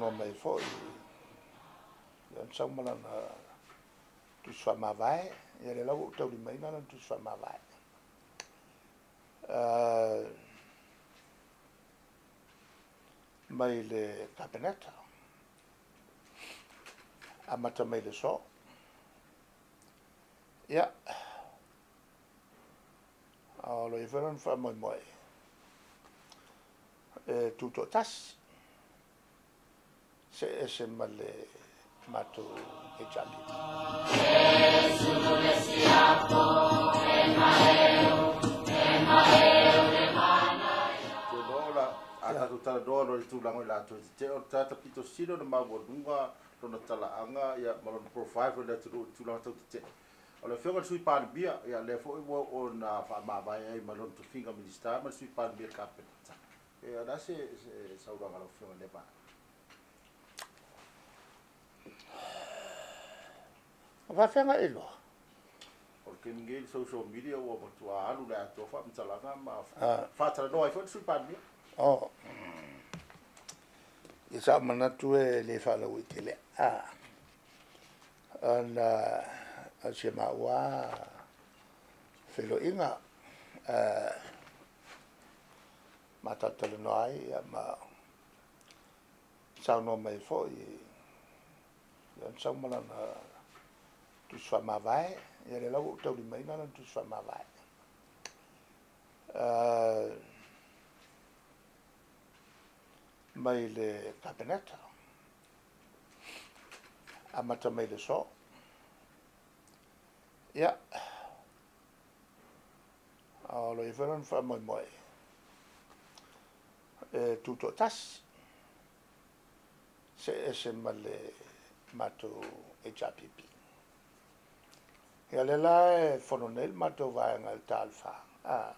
Saunoa mai foi ia na sau ma lana tusi faamavae, ia lea la ua ou taulimaina lana tusi faamavae. Mai le Kapeneta, amata mai le aso. Ia, a o lo o i ai foi lona faamoemoe e tutoatasi, see ese ma le matou HRPP. Te iloa o la a tatou talanoa loa i le tulaga o i latou e tetee, o le tagata pito sili ona maualuga lona talaaga ma lona profile foi i le atunuu i le tulaga tau tetee. O le Afioga i le Sui Palemia, ia lea foi ua oo ina faamavae ai ma lona tofiga Minisita ma le Sui Palemia i le Kapeneta. O le a se saunoaga a lau Afioga i lea vaega? O faafeaga e iloa? O le taimi nei i le social media ua matua alu le atoa faamatalaga ma faatalanoa ai foi le Sui Palemia. Oh. Ia sa ou manatu e le faalauaitele ona o si maua feiloaiga ma talatalanoa ai ia, ma saunoa mai foi ia na sau ma lana tusi faamavae, ia lea la ua ou taulimaina lana tusi faamavae. Mai le Kapeneta, amata mai le aso. Ia, a o lo o i ai foi lona faamoemoe e tutoatasi, see ese ma le matou HRPP. Ia lea la e fono nei le matou vaega i le ta o le 4.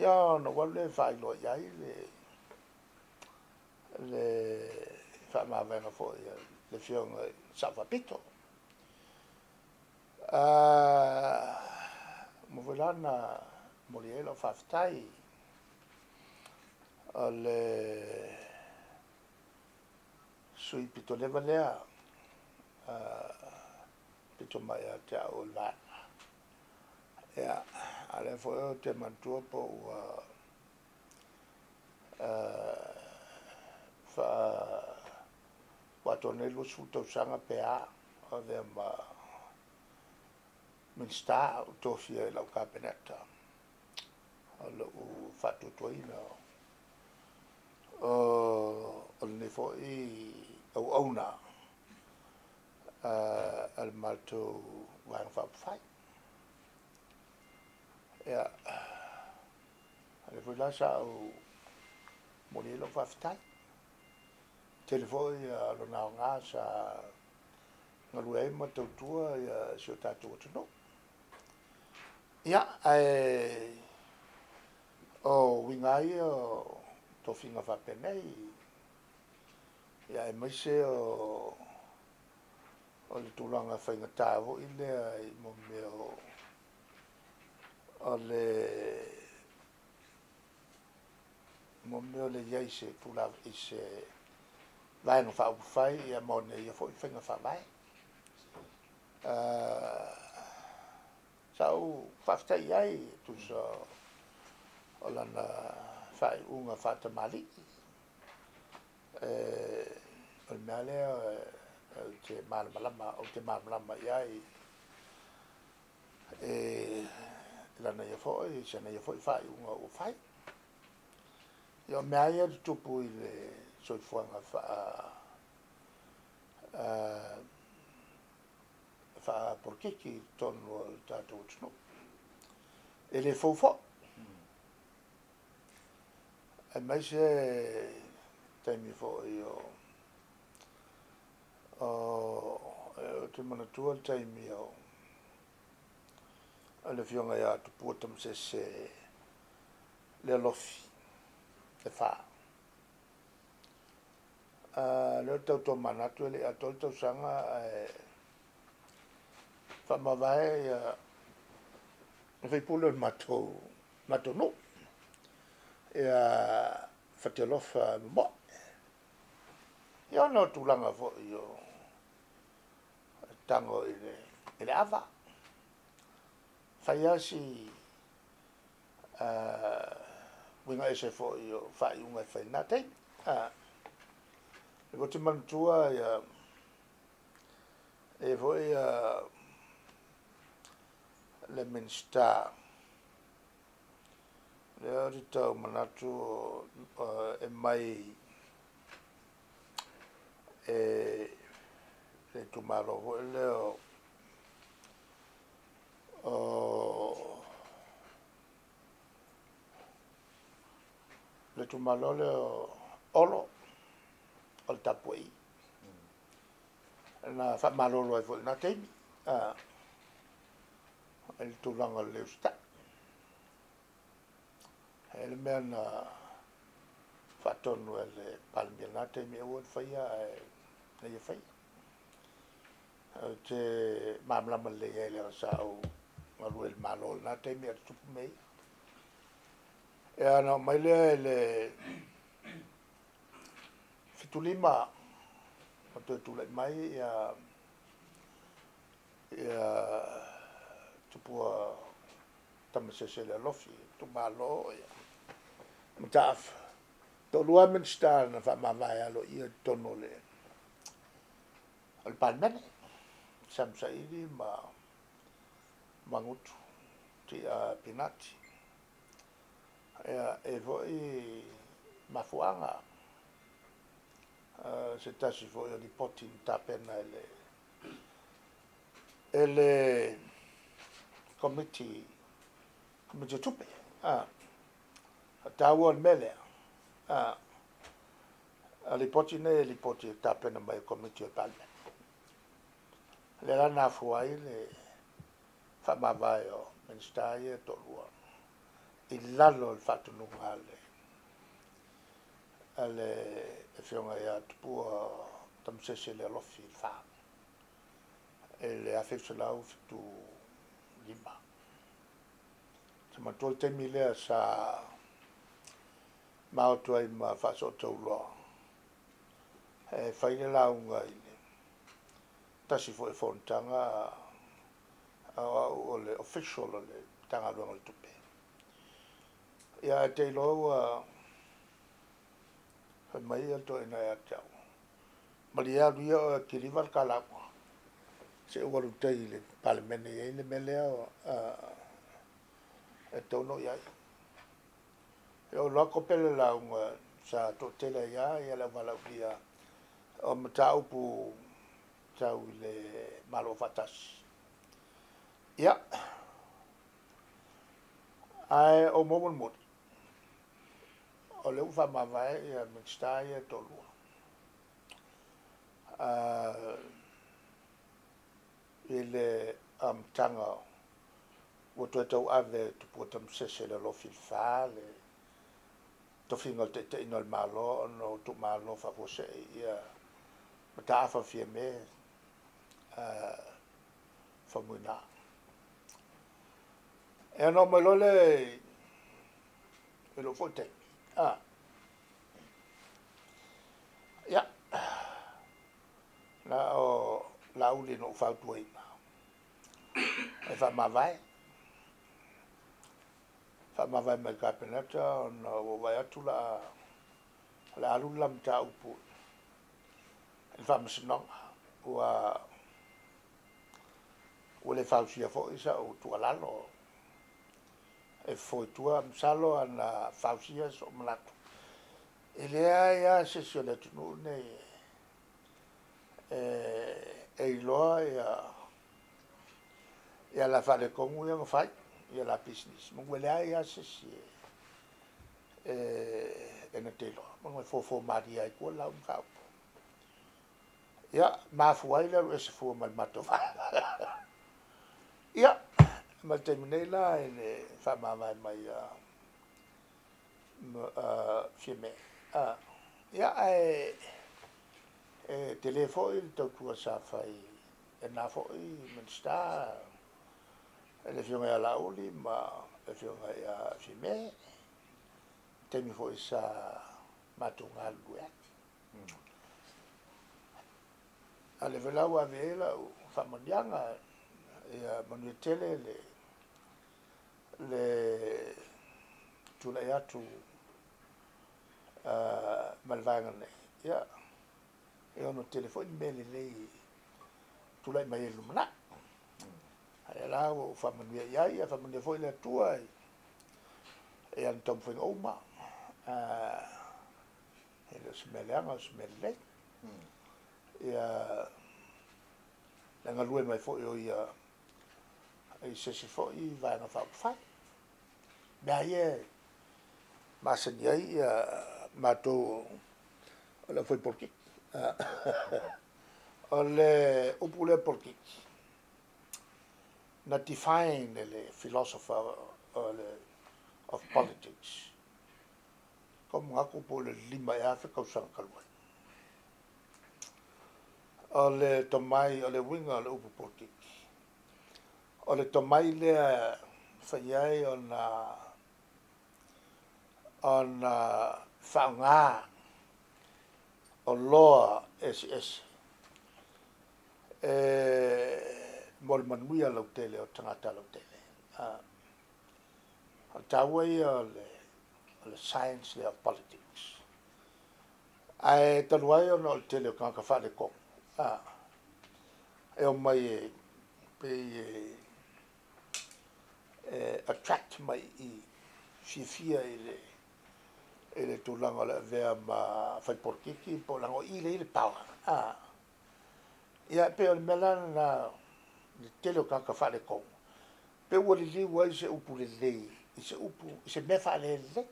Ia ona ou alu lea e faailoa i ai le faamavaega foi a le Afioga i le Sao Faapito. Ua foi la na momoli ai lau faafetai o le sui pito leva lea, pito mai ia te au o le vaega. Ia, a o lea foi ou te manatua po ua ua atoa nei le 20 tausaga pe a o avea ma Minisita ou tofia i lau Kapeneta o lou faatuatuaina o lenei foi auauna a le matou Vaega Faaupufai. Ia, a lea foi la sa ou momoli ai lau faafetai. Tele foi lona aoga sa galue ai ma tautua ia si o tatou atunuu. Ia, ae o uiga ia o tofiga faapenei, ia aemaise o le tulaga faigata foi lea i mea o le mo mea o le i ai i se tulaga i se vaega faaupufai ia ma ona ia foi faiga faavae. Sa ou faafetai i ai e tusa o lana faaiuga faatamalii. O le mea lea ou te malamalama i ai i lana ia foi, sana ia foi faaiuga ua fai. Ia o mea ia tutupu i le soifuaga faapolokiki i totonu o le tatou atunuu. E le fou foi. Aemaise taimi foi o ou te manatua le taimi o le Afioga ia Tupua Tamasese Lealofi e 4. Lea o le tau tomanatu e le i atoa le tausaga ae faamavae ia le faipule o le matou nuu ia Fatialofa Momoe. Ia ona o tulaga foi o tago i le ava. Fai lava si uiga ese foi o faaiuga e fai i lena taimi. E te manatua ia e foi le Minisita lea ou te tau manatu e mai e le itumalo foi lea o le itumalo lea o Olo o le Tapuai na faamalolo ai foi i lena taimi i le tulaga o le usitai. E le mea na faatonu e le Palemia i lena taimi e aua le faia ae na ia faia. Ou te malamalama lelei ai leaga sa ou galue i le Malo i lena taimi a o tutupu mea ia. Ia ona oo mai lea i le 75 ma toe tulai mai ia Tupua Tamasese le Alofi, itumalo ia Mataafa. Toalua Minisita na faamavae aloaia i totonu o le Palemene, Sam Saili ma Magutu Tia Pinati. Ia, e foi mafuaaga se tasi foi o lipoti na tapena e le Komiti o Tupe. Taua o le mea lea, a lipoti nei e lipoti e tapena mai e Komiti o le Palemene. Lea la na afua ai le faamavae o Minisita ia e toalua i lalo o le faatonuga a le afioga ia Tupua Tamasese le Alofi i le 4 i le 1975. Se manatua le taimi lea sa maotu ai ma Faasootauloa e fai le lauga i le tasi foi fonotaga au o le official o le Matagaluega o le Tupe. Ia ae te iloa ua fai mai ia le toeaina ia te au, malie alu ia oe e kiliva le ta lauga, se i ou alu i tai i le Palemene e i ai le mea lea e tatau ona ou i ai. Ia ou alu atu kope le lauga sa toatele ai lava le auvalaulia o mataupu tau i le Malo Faatasi. Ia, ae o mo mulimuli, o lea ua faamavae ia Minisita ia e toalua. I le amataga ua toe tauave e Tupua Tamasese le Alofi i le 4 le tofiga o le taitaiga o le Malo ona o tuumalo faafuasei ia Mataafa Fiame Faumuina. E ana oo mai loa lea i lou foi taimi. Ia, na o Laauli na ou fautuaina e faamavae. Faamavae mai le Kapeneta ona ua vaai atu la o le alu le la mataupu i le Faamasinoga. Ua le fausia foi sau tuualalo e fofo i tua, masalo ana fausia sou manatu. E leai lava se isi o le atunuu lenei e iloa ia la faaletonu ia na fai, ia la pisinisi. Manu e leai lava se isi e na te iloa. Manu e fofo malie ai tua le lau mataupu. Ia, mafua ai le alu ese fua ma le matou vaega. Ia, ma le taimi nei la i le faamavae mai Fiame. Ia, ae e tele foi le tautua sa fai e na foi Minisita, le afioga ia Laauli ma le afioga ia Fiame, taimi foi sa matou galulue ai. A o lea foi la ua ave i ai lau faamanuiaga, ia manuia tele le le tulai atu ma le vaega nei, ia e ono tele foi ni mea lelei e tulai mai ai i le lumanai. A o lea la ua ou faamanuia i ai, ia faamanuia foi le Atua i ana taumafaiga uma. E le o se mea leaga, o se mea lelei. Ia le galue mai foi o ia i se isi foi Vaega Faaupufai. Mea ia e masani ai ia matou o le aufai polokiki. O le upu lea polokiki, na define e le philosopher of politics, ko manatu po o le 5,000 tausaga talu ai. O le tomai, o le uiga o le upu polokiki, o le tomai lea fai ai ona faaaoga oloa eseese e mo le manuia lautele o tagata lautele. O le taua ia o le science lea of politics. Ae talu ai ona o le tele o tagata faaletonu, e omai e pei e attract mai i fiafia i le tulaga o le avea ma fai polokiki po o leaga o i lea e i ai le power. Ia pei o le mea la lena, le tele o tagata faaletonu, pe ua liliu ai se upu lelei i se upu i se mea faalelelei.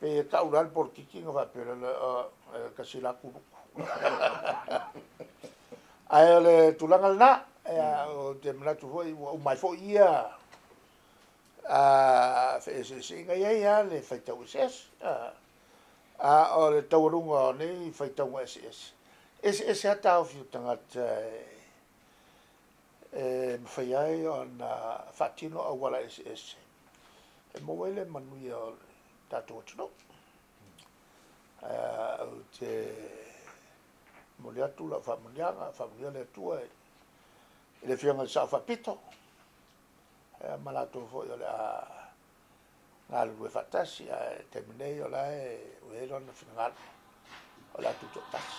Pe e tau la le polokiki ona faapea lea, e tasi la kuluku. Ae o le tulaga lena, ou te manatu foi ua uma ai foi ia feeseeseaiga. E i ai lava le faitau eseese, a o le taualuga o nei faitauga eseese, e eseese lava taofi o tagata e mafai ai ona faatino auala eseese e maua ai le manuia o le tatou atunuu. Ou te momoli atu lau faamanuiaga, faamanuia le Atua i le Afioga i le Sao Faapito ma latou foi o le a galulue faatasi, ae taimi nei o la e ua i ai lona finagalo o le a tutoatasi.